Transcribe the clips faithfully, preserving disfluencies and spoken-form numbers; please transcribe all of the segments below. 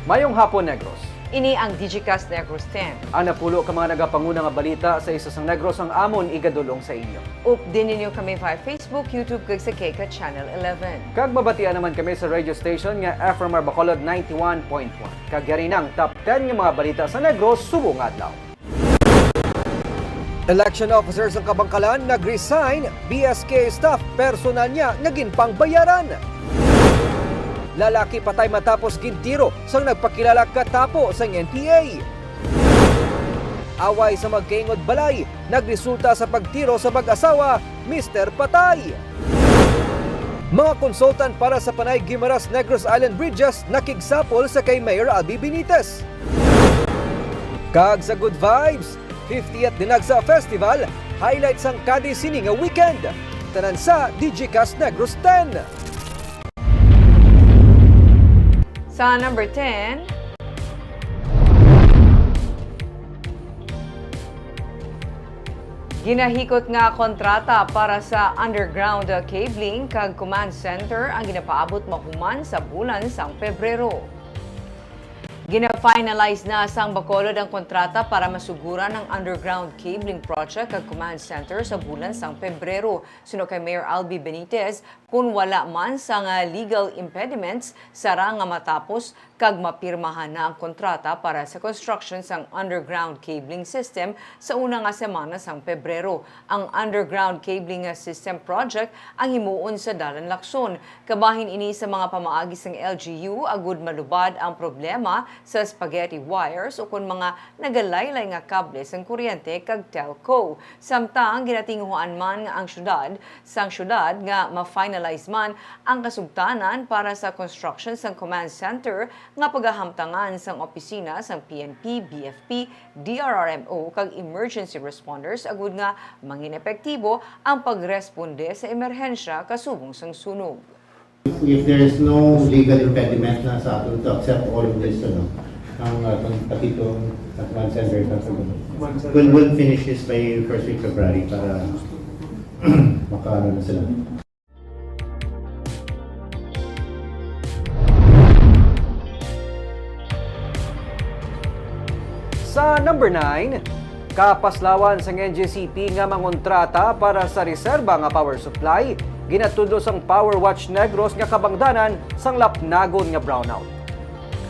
Mayong hapon, Negros. Ini ang Digicast Negros ten. Ang napulo ka mga nagapanguna nga balita sa isla sang Negros ang amon igadul-ong sa inyo. Updi ninyo kami via Facebook, YouTube, kag sa Keka Channel eleven. Kag mabatian naman kami sa radio station nga F R M R Bacolod ninety-one point one. Kag yari na ang top ten nga mga balita sa Negros subong nga adlaw. Election officer sang Kabangkalan nag-resign, B S K staff personal niya nga ginpangbayaran. Lalaki patay matapos gintiro sang nagpakilala katapo sang N P A. Away sa magkaingod balay nagresulta sa pagtiro sa mag-asawa, mister patay. Mga consultant para sa Panay Guimaras Negros Island Bridges nakigsapol sa kay Mayor Albee Benitez. Kag sa good vibes, fiftieth Dinagsa Festival, highlight sang Cadiz sini nga weekend. Tanan sa Digicast Negros ten. Sa number ten, ginahikot nga kontrata para sa underground cabling kag command center ang ginapaabot mahuman sa bulan sang Pebrero. Gina-finalize na sang Bacolod ang kontrata para masuguran ang underground cabling project kag command center sa bulan sang Pebrero. Suno kay Mayor Albee Benitez, kun wala man sang legal impediments, sara nga matapos kag mapirmahan na ang kontrata para sa construction sang underground cabling system sa una nga semana sang Pebrero. Ang underground cabling system project ang himuon sa Dalan Lacson. Kabahin ini sa mga pamaagi sang L G U agud malubad ang problema sa spaghetti wires ukon mga nagalaylay nga kable sang kuryente kag telco. Samtang ginatinguhaan man nga ang syudad sang syudad nga ma-finalize man ang kasugtanan para sa construction sang command center nga pagahamtangan sang opisina sang P N P, B F P, D R R M O kag emergency responders agud nga mangin epektibo ang pagresponde sa emerhensya kasubong sang sunog. If there is no legal impediment na sa aton to accept all of this, ano, ang uh, pati itong at one center na sa we'll, we'll finish this by first week February para makaano na sila. Sa number nine, kapaslawan sang N G C P nga mangontrata para sa reserba nga power supply, ginatudlo sang Power Watch Negros nga kabangdanan sang lapnagon nga brownout.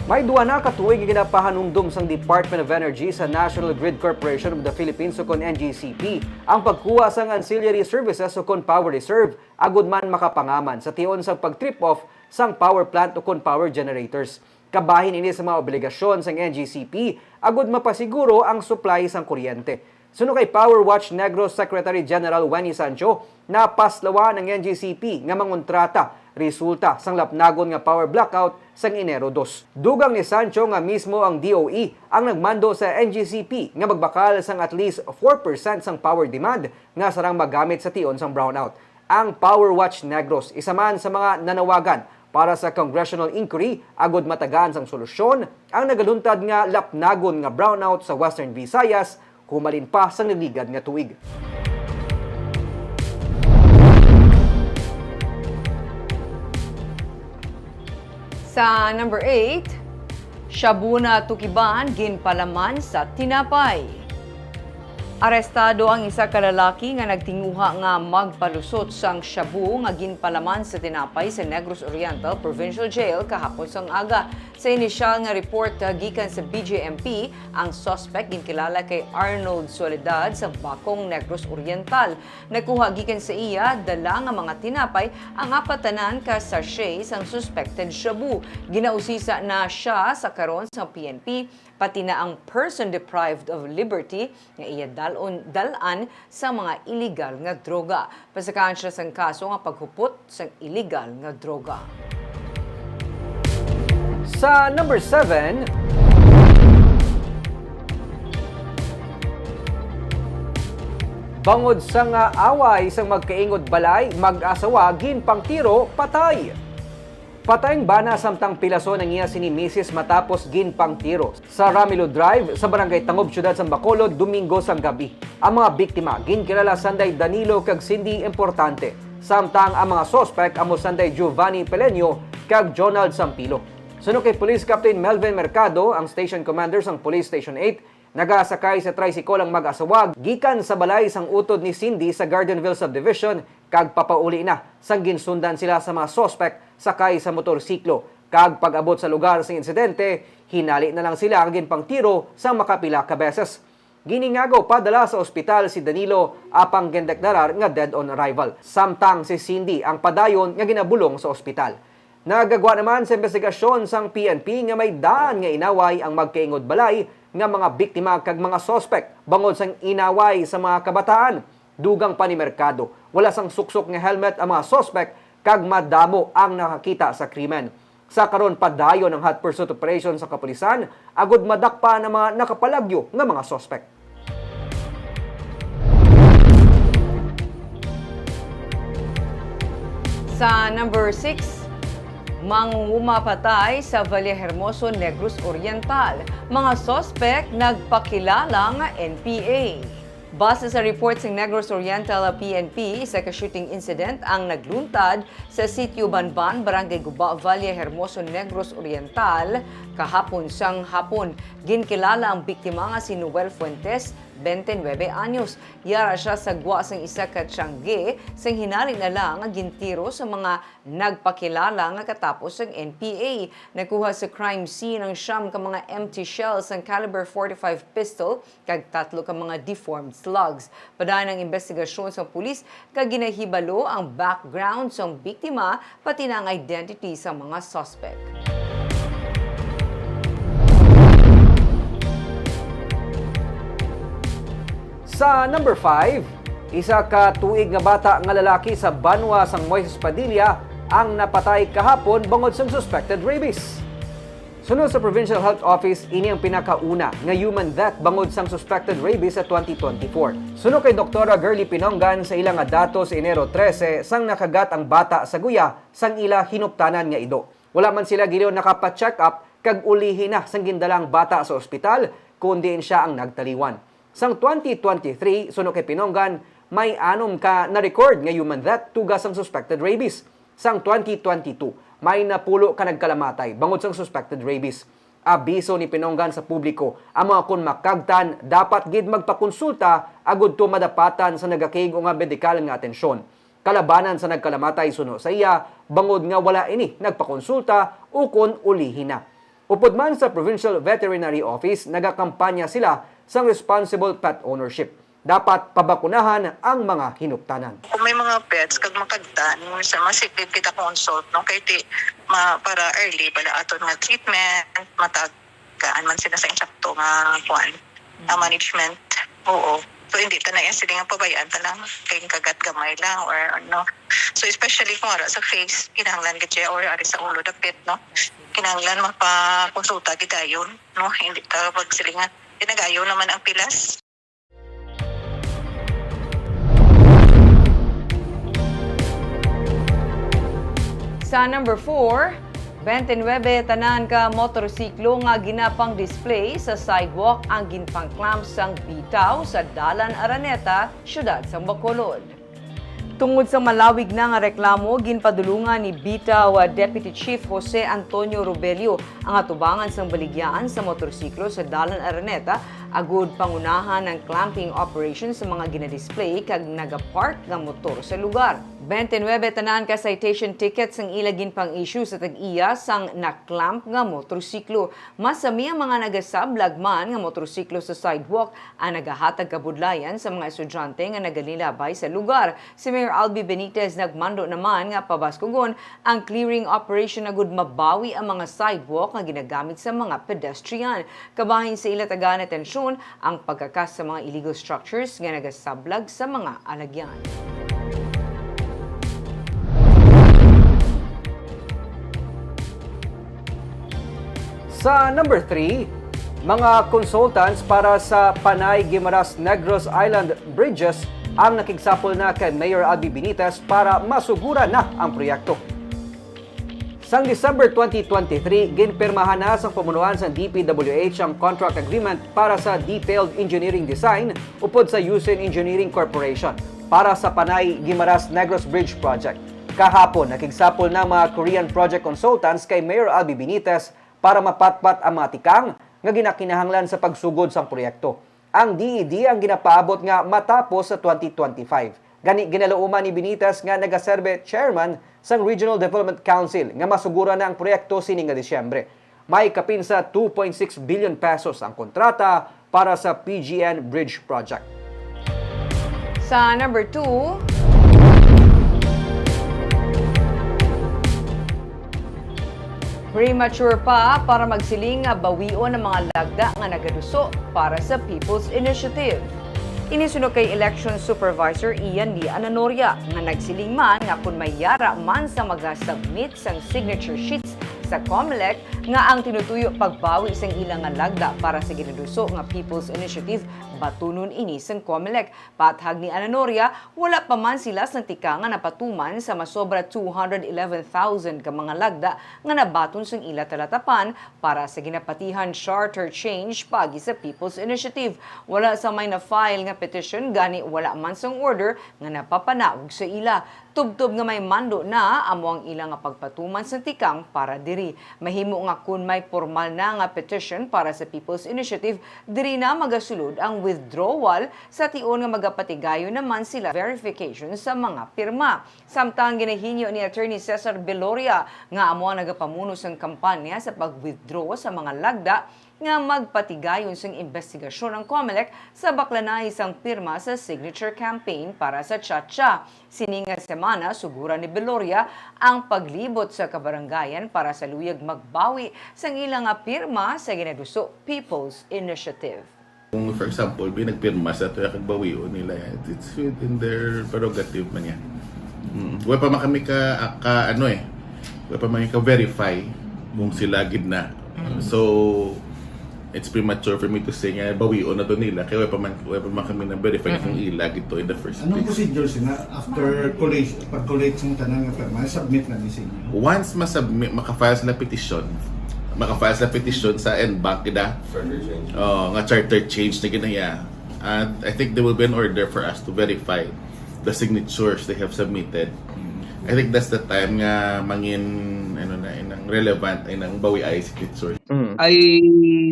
May duha na ka tuig nga ginapahanumdom sang Department of Energy sa National Grid Corporation of the Philippines ukon N G C P ang pagkuha sang ancillary services ukon power reserve agud man makapangaman sa tion sang pag-trip-off sang power plant ukon power generators. Kabahin ini sa mga obligasyon sang N G C P agud mapasiguro ang supply sang kuryente. Suno kay Power Watch Negros Secretary General Wenny Sancho, napaslawan ang N G C P nga mangontrata resulta sang lapnagon nga power blackout sang Enero dos. Dugang ni Sancho nga mismo ang D O E ang nagmando sa N G C P nga magbakal sang at least four percent sang power demand nga sarang magamit sa tion sang brownout. Ang Power Watch Negros isa man sa mga nanawagan para sa congressional inquiry agud matagaan sang solusyon ang nagaluntad nga lapnagon nga brownout sa Western Visayas humalin pa sang nagligad nga tuig. Sa number eight, shabu na tukiban ginpalaman sa tinapay. Arestado ang isa ka lalaki nga nagtinguha nga magpalusot sang shabu nga ginpalaman sa tinapay sa Negros Oriental Provincial Jail kahapon sang aga. Sa inisyal nga report gikan sa B J M P, ang suspect ginkilala kay Arnold Soledad sa Bacong, Negros Oriental. Nakuha gikan sa iya dala nga mga tinapay ang apat tanan ka sachet sang suspected shabu. Ginausisa na sia sa karon sang P N P, pati na ang person deprived of liberty nga iya dalon, dal-an sa mga iligal nga droga. Pasakaan sia sang kaso nga paghupot sang iligal nga droga. Sa number seven, bangod sa nga away sang magkaingod balay, mag-asawa ginpangtiro, patay. Patay ang bana samtang pilason ang iya sini misis matapos ginpangtiro. Sa Ramilo Drive, sa Barangay Tangob, Siyudad sang Bacolod, Domingo sang gabi. Ang mga biktima ginkilala sanday Danilo kag Cindy Importante, samtang ang mga suspek amo sanday Giovanni Peleño kag Jonald Sampilo. Suno kay Police Captain Melvin Mercado, ang station commander sang Police Station eight, nagasakay sa tricycle ang mag-asawa gikan sa balay sang utod ni Cindy sa Gardenville Subdivision kag papauli na sang ginsundan sila sa mga suspek sakay sa motorsiklo, kag pag-abot sa lugar sang insidente, hinali na lang sila nga ginpangtiro sang makapila ka beses. Giningago padala sa ospital si Danilo, apang gindeklarar nga dead on arrival, samtang si Cindy ang padayon nga ginabulong sa ospital. Nagagwa naman sa investigasyon sang P N P nga may daan nga inaway ang magkaingod balay nga mga biktima kag mga suspek bangod sang inaway sa mga kabataan. Dugang pa ni Mercado, wala sang suksok nga helmet ang mga suspek kag madamo ang nakakita sa krimen. Sa karon, padayon ang hot pursuit operation sa kapulisan agud madakpan ang mga nakapalagyo nga mga suspek. Sa number six, mangunguma patay sa Vallehermoso, Negros Oriental. Mga suspek nagpakilalang N P A. Base sa report sang Negros Oriental P N P, isa ka shooting incident ang nagluntad sa Sitio Banban, Barangay Guba, Vallehermoso, Negros Oriental, kahapon sang hapon. Ginkilala ang biktima nga si Noel Fuentes, twenty-nine anyos. Yara siya sa gwa sang isa ka tiyangge, sang hinali na lang nga gintiro sa mga nagpakilala nga katapos sang N P A. Nakuha sa crime scene ang siyam ka mga empty shells sang caliber forty-five pistol kag tatlo ka mga deformed slugs. Padayon ang investigasyon sa pulis kag ginahibalo ang background sang biktima, pati na ang identity sa mga suspect. Sa number five, isa ka tuig nga bata nga lalaki sa banwa sang Moises Padilla ang napatay kahapon bangod sang suspected rabies. Suno sa Provincial Health Office, ini ang pinakauna nga human death bangod sang suspected rabies sa twenty twenty-four. Suno kay Doktora Girly Pinongan, sa ila nga datos sa Enero trese, sang nakagat ang bata sa guya sang ila hinuptanan nga ido. Wala man sila giliw nakapa-check up kag ulihi na sang gindala ang bata sa ospital, kun diin sia ang nagtaliwan. Sang twenty twenty-three, suno kay Pinongan, may anom ka na-record nga human death tuga sang suspected rabies. Sang twenty twenty-two, may napulo ka nagkalamatay bangod sang suspected rabies. Abiso ni Pinongan sa publiko, ang mga kon makagtan dapat gid magpakonsulta agud to madapatan sa nagakig-o nga medikal nga atensyon. Kalabanan sa nagkalamatay suno sa iya, bangod nga wala ini nagpakonsulta ukon ulihi na. Upod man sa Provincial Veterinary Office, nagakampanya sila sang responsible pet ownership. Dapat pabakunahan ang mga hinuptanan. Kung may mga pets kag makagtan, sa masiklig kita consult, no, kay ti ma, para early bala aton nga treatment, matagaan man sila sa insakto nga kuan, nga management. Oo. So hindi ta na iya sila nga pabayaan ta lang kay kagat gamay lang or ano. So especially kung ara sa face, kinahanglan gid siya, or ari sa ulo dapit, no. Kinahanglan magpakonsulta gid dayon, no. Hindi ta pagsilingan. Pinagayo naman ang pilas. Sa number four, twenty-nine tanan ka motorsiklo nga ginapang-display sa sidewalk ang ginpang-clamp sang bitaw sa Dalan Araneta, siyudad sang Bacolod. Tungod sa malawig na nga reklamo, ginpadulungan ni bitaw Deputy Chief Jose Antonio Robelio ang atubangan sang baligyaan sa motorsiklo sa Dalan Araneta agud pangunahan ang clamping operation sa mga ginadisplay kag nagapark nga motor sa lugar. Twenty-nine tanan ka citation tickets ang ila ginpang-issue sa tag-iya sang na-clamp nga motorsiklo. Masami ang mga nagasablag man nga motorsiklo sa sidewalk ang nagahatag kabudlayan sa mga estudyante nga nagalilabay sa lugar. Si Mayor Albi Benitez nagmando naman nga pabaskugon ang clearing operation agud mabawi ang mga sidewalk nga ginagamit sa mga pedestrian. Kabahin sa ila tagaan atensyon ang pagkakas sa mga illegal structures nga nagasablag sa mga alagyan. Sa number three, mga consultants para sa Panay Guimaras Negros Island Bridges ang nakigsapol na kay Mayor Albi Benitez para masuguran na ang proyekto. Sang December twenty twenty-three, ginpirmahan na sang pamunuan sang D P W H ang contract agreement para sa detailed engineering design upod sa Yusin Engineering Corporation para sa Panay Guimaras Negros Bridge Project. Kahapon, nakigsapol na ang mga Korean project consultants kay Mayor Albee Benitez para mapatpat ang mga tikang nga ginakinahanglan sa pagsugod sang proyekto. Ang D E D ang ginapaabot nga matapos sa twenty twenty-five. Gani, ginaluoman ni Benitez nga nagaserbe chairman sang Regional Development Council nga masuguran na ang proyekto sini nga Disyembre. May kapin sa two point six billion pesos ang kontrata para sa P G N Bridge Project. Sa number two, premature pa para magsiling nga bawion ang mga lagda nga nagaduso para sa People's Initiative. Ini suno kay Election Supervisor Ian Lee Ananoria, nga nagsiling man nga kung may yara man sa maga-submit sang signature sheets sa Comelec nga ang tinutuyo pagbawi sang ila nga lagda para sa ginaduso nga People's Initiative, batunon ini sang Comelec. Pathag ni Ananoria, wala pa man sila sang tikang nga napatuman sa masobra two hundred eleven thousand ka mga lagda nga nabaton sang ila talatapan para sa ginapatihan charter change paagi sa People's Initiative. Wala sa may na-file nga petition, gani wala man sang order nga napapanaog sa ila. Tubtob nga may mando na, amo ang ila nga pagpatuman sang tikang para diri. Mahimo nga kun may pormal na nga petition para sa People's Initiative, diri na magasulod ang withdrawal sa tion nga magapatigayon naman sila verification sa mga pirma. Samtang ginahinyo ni Attorney Cesar Beloria nga amo ang nagapamuno sang kampanya sa pag-withdraw sa mga lagda nga magpatigayon sang imbestigasyon ang Comelec sa baklanay sang pirma sa signature campaign para sa Cha-Cha. Sini nga semana, suguran ni Beloria ang paglibot sa kabarangayan para sa luyag magbawi sang ila nga pirma sa ginaduso People's Initiative. Kung, for example, bi nagpirma sa tuya kag bawion nila yan, it's within their prerogative man yan. Mm. Wa pa man kami ka, ka ano eh, wa pa man ka-verify kung sila gid na. Mm. So, it's premature for me to say nga bawion na to nila kay wa pa man, wa pa man kami na-verify kung ila gid to in the first place. Anong procedure sila after collate, pag-collate sang tanan nga pirma, submit na ni sa inyo? Once ma-submit, maka-file sila petition. Maka-file sila petition sa en banc, gid, ah. Charter change. Oh, nga charter change na ginaya. And I think there will be an order for us to verify the signatures they have submitted. Mm. I think that's the time nga mangin, ano na, inang relevant, inang bawi ay signature. Mm. I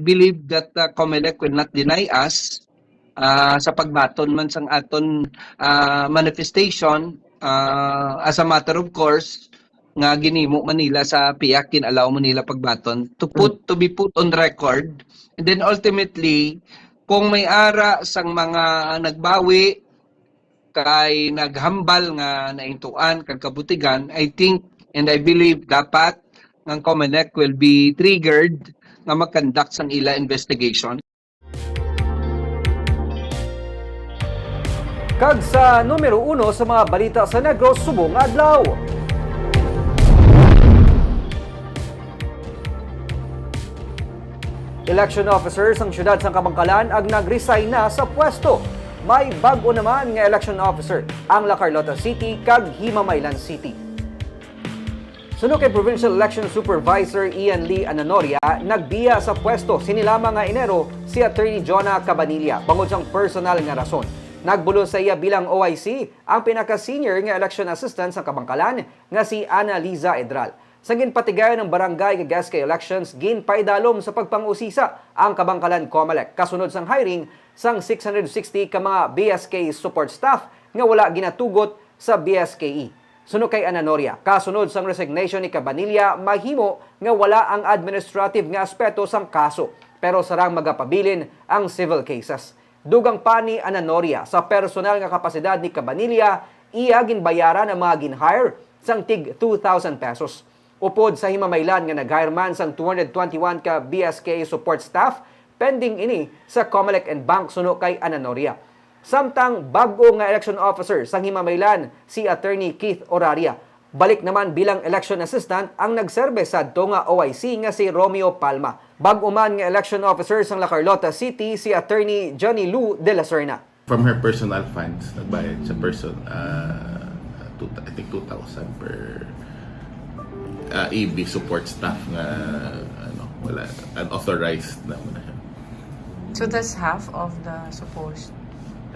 believe that, uh, Comelec will not deny us, uh, sa pagbaton man sang aton, uh, manifestation, uh, as a matter of course, nga ginhimo man nila sa piak, gin-allow man nila pagbaton to put, to be put on record. And then ultimately, kung may ara sang mga nagbawi kay naghambal nga naintuan kag kabutigan, I think and I believe dapat nga ang Comelec will be triggered nga mag-conduct sang ila investigation. Kag sa numero uno sa mga balita sa Negros subong nga adlaw. Election officer sang siyudad sang Kabankalan ang nag-resign na sa pwesto. May bag-o naman nga election officer ang La Carlota City kag Himamaylan City. Suno kay Provincial Election Supervisor Ian Lee Ananoria, nagbiya sa pwesto sini lamang nga Enero si Attorney Jonah Cabanilla bangod sang personal nga rason. Nagbulos sa iya bilang O I C ang pinaka-senior nga election assistant sa Kabankalan nga si Ana Liza Edral. Sa ginpatigayon ang barangay kag S K elections, ginpaidalom sa pagpang-usisa ang Kabankalan Comelec kasunod sang hiring sang six hundred sixty ka mga B S K E support staff nga wala ginatugot sa B S K E. Suno kay Ananoria, kasunod sang resignation ni Cabanilla, mahimo nga wala ang administrative nga aspeto sang kaso, pero sarang magapabilin ang civil cases. Dugang pa ni Ananoria, sa personal nga kapasidad ni Cabanilla, iya ginbayaran ang mga gin-hire sang tig two thousand pesos. Upod sa Himamaylan nga nag-hire man sang two hundred twenty-one ka B S K support staff, pending ini sa Comelec en banc suno kay Ananoria. Samtang bag-o nga election officer sang Himamaylan, si Attorney Keith Oraria. Balik naman bilang election assistant ang nagserbe sadto nga O I C nga si Romeo Palma. Bag-o man nga election officer sang La Carlota City, si Attorney Johnny Lou de la Serna. From her personal funds, nagbayad sa person, ah, two, I think two thousand per, ah, E B support staff nga, ano, wala, unauthorized na mo na siya. So that's half of the supposed?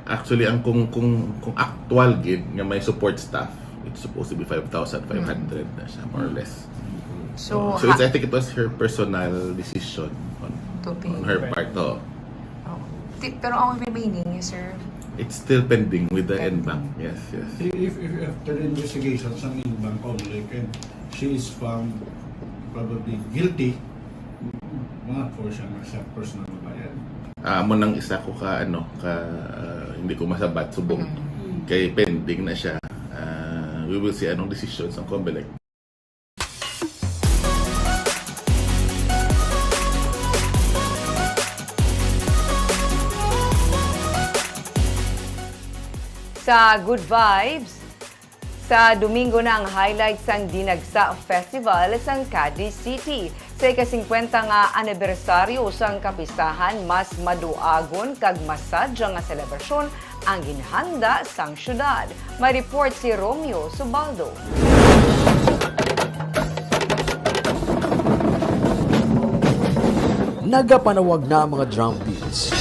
Actually, ang kung, kung, kung actual gid nga may support staff, It's supposed to be five thousand five hundred na siya, more or less. So, So, it's, ha- I think it was her personal decision on, To pay. On her part, to. Oh. Ti- Pero ang remaining, sir, It's still pending with the Pending. N-Bank. Yes, yes. If, if after the investigation sa N-Bank Comelec and she is found probably guilty, mga force siya nga siya personal mabayad. Ah, amo nang isa ko ka, ano, ka, ah, hindi ko masabat subong. Kay pending na siya. Ah, we will see anong decision sa Comelec. Sa Good Vibes, sa Domingo na ang highlight sang Dinagsa Festival sang Cadiz City. Sa ika-singkwenta nga anibersaryo sang kapistahan, mas maduagon kag masadya nga selebrasyon ang ginhanda sang syudad. May report si Romeo Subaldo. Nagapanawag na ang mga drum beats.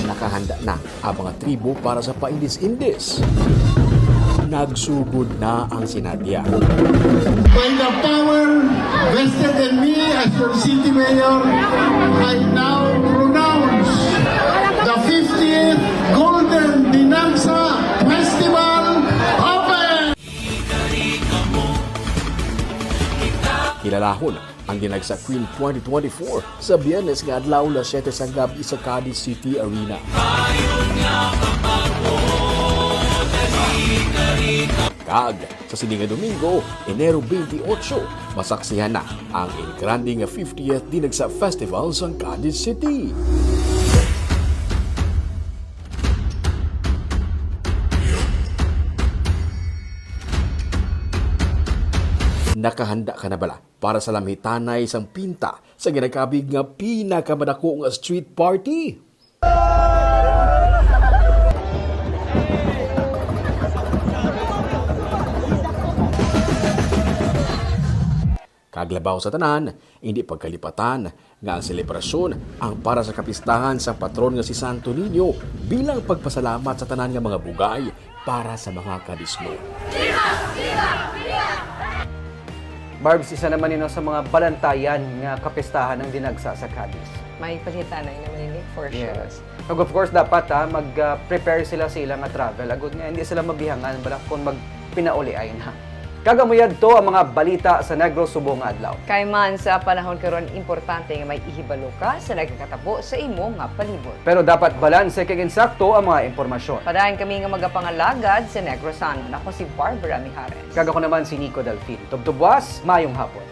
Nakahanda na ang mga tribo para sa paindis-indis. Nagsugod na ang sinadya. By the power vested in me as your city mayor, I now pronounce the fiftieth Golden Dinagsa Festival open! Kilalahon ang Dinagsa Queen twenty twenty-four sa Biyernes nga adlaw, alas siyete sang gab-i sa Cadiz City Arena. Kag sa sini nga Domingo, Enero twenty-eight, masaksihan na ang El Grande nga fiftieth Dinagsa Festival sa Cadiz City. Nakahanda ka na bala para sa lamhitanay sang pinta sa ginakabig nga pinakamadako nga street party? Kag labaw sa tanan, hindi pagkalipatan nga ang selebrasyon ang para sa kapistahan sang patron nga si Santo Niño bilang pagpasalamat sa tanan nga mga bugay para sa mga Cadizno. Barbs, isa naman ino sa mga balantayan nga kapistahan ang dinagsa sa Cadiz. May palitanay naman ini, for sure. Yes. Kag of course, dapat, ha, mag-prepare sila sa ila nga travel. Agod nga hindi sila mabihangan bala kung magpinauliay na. Kag amo yadto ang mga balita sa Negros subong nga adlaw. Kay man sa panahon karon, importante nga may ihibalo ka sa nagakatabo sa imo nga palibot. Pero dapat balanse kag insakto ang mga impormasyon. Padayon kami nga magapangalagad sa Negros Sun. Ako si Barbara Mijares. Kag ako naman si Nico Delfin. Tubtubwas, mayong hapon.